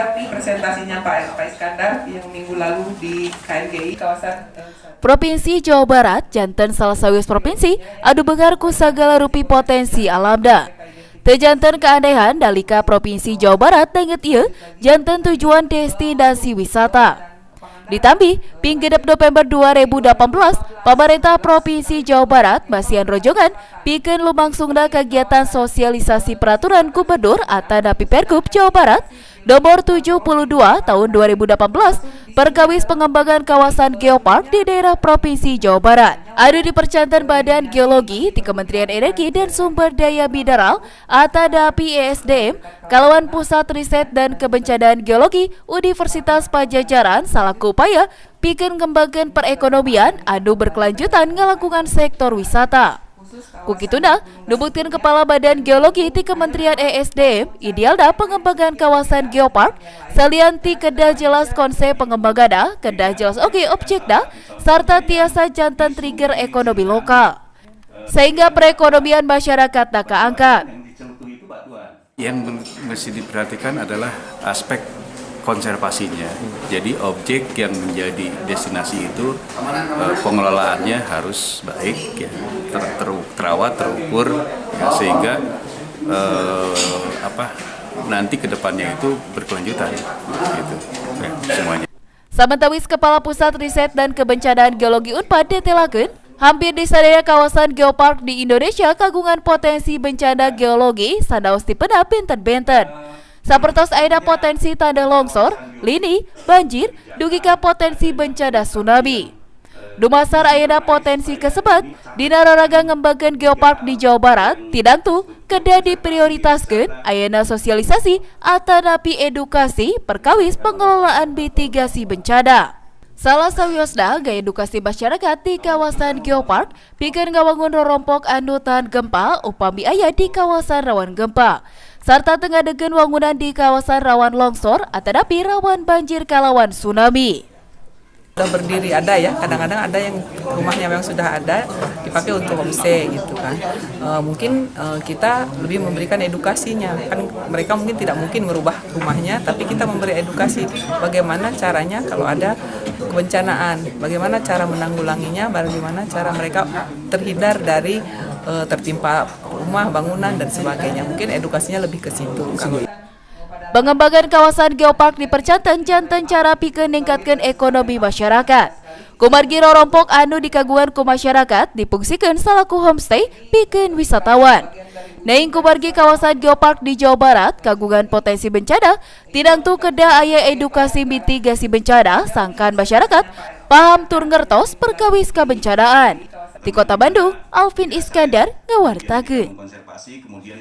Presentasinya Pak Iskandar yang minggu lalu di KNGI kawasan Provinsi Jawa Barat janten salah sawios provinsi anu beunghar ku sagala rupi potensi alamna. Teu janten keanehan nalika Provinsi Jawa Barat danget ieu janten tujuan destinasi wisata. Ditambih, ping 6 November 2018, pemerintah Provinsi Jawa Barat masihan rojongan pikeun lumangsungna kegiatan sosialisasi Peraturan Gubernur atanapi Pergub Jawa Barat nomor 72 tahun 2018 perkawis pengembangan kawasan geopark di daerah Provinsi Jawa Barat. Anu dipercanten Badan Geologi di Kementerian Energi dan Sumber Daya Mineral atanapi ESDM kalawan Pusat Riset dan Kebencanaan Geologi Universitas Padjadjaran salaku upaya pikeun ngembangkeun perekonomian anu berkelanjutan ngalangkungan sektor wisata. Kukituna, numutkeun Kepala Badan Geologi di Kementerian ESDM, idealna pengembangan kawasan geopark, salian ti kedah jelas konsep pengembangan, kedah jelas oge objekna, serta tiasa janten trigger ekonomi lokal. Sehingga perekonomian masyarakat tak keangkat. Yang mesti diperhatikan adalah aspek konservasinya. Jadi objek yang menjadi destinasi itu pengelolaannya harus baik, ya, terawat, terukur, ya, sehingga apa nanti kedepannya itu berkelanjutan, gitu, ya, semuanya. Samentawis Kepala Pusat Riset dan Kebencanaan Geologi Unpad netelakeun, hampir di sadaya kawasan geopark di Indonesia kagungan potensi bencana geologi sanaos tipena benten-benten. Sapertos ayeuna potensi tanah longsor, lini, banjir, dugi ka potensi bencana tsunami. Dumasar ayeuna potensi kasebat dina raraga ngembangkeun geopark di Jawa Barat, tangtu kedah diprioritaskeun ayeuna sosialisasi atanapi edukasi perkawis pengelolaan mitigasi bencana. Salah sawiosna gaya edukasi masyarakat di kawasan geopark pikeun ngawangun rorompok anu tahan gempa upami aya di kawasan rawan gempa serta teu ngadegkeun wangunan di kawasan rawan longsor atanapi rawan banjir kalawan tsunami. Sudah berdiri ada ya, kadang-kadang ada yang rumahnya memang sudah ada dipakai untuk homestay gitu kan. Mungkin kita lebih memberikan edukasinya kan. Mereka mungkin tidak mungkin merubah rumahnya, tapi kita memberi edukasi bagaimana caranya kalau ada kebencanaan, bagaimana cara menanggulanginya, bagaimana cara mereka terhindar dari tertimpa rumah, bangunan, dan sebagainya. Mungkin edukasinya lebih ke situ kalau Pengembangan kawasan geopark dipercanten janten cara pikeun ningkatkeun ekonomi masyarakat. Kumargi rorompok anu dikagungan ku masyarakat dipungsikeun salaku homestay pikeun wisatawan. Nanging kumargi kawasan geopark di Jawa Barat kagungan potensi bencana, tangtu kedah aya edukasi mitigasi bencana sangkan masyarakat paham tur ngertos perkawis kebencanaan. Di Kota Bandung, Alvin Iskandar ngawartakeun. Konservasi kemudian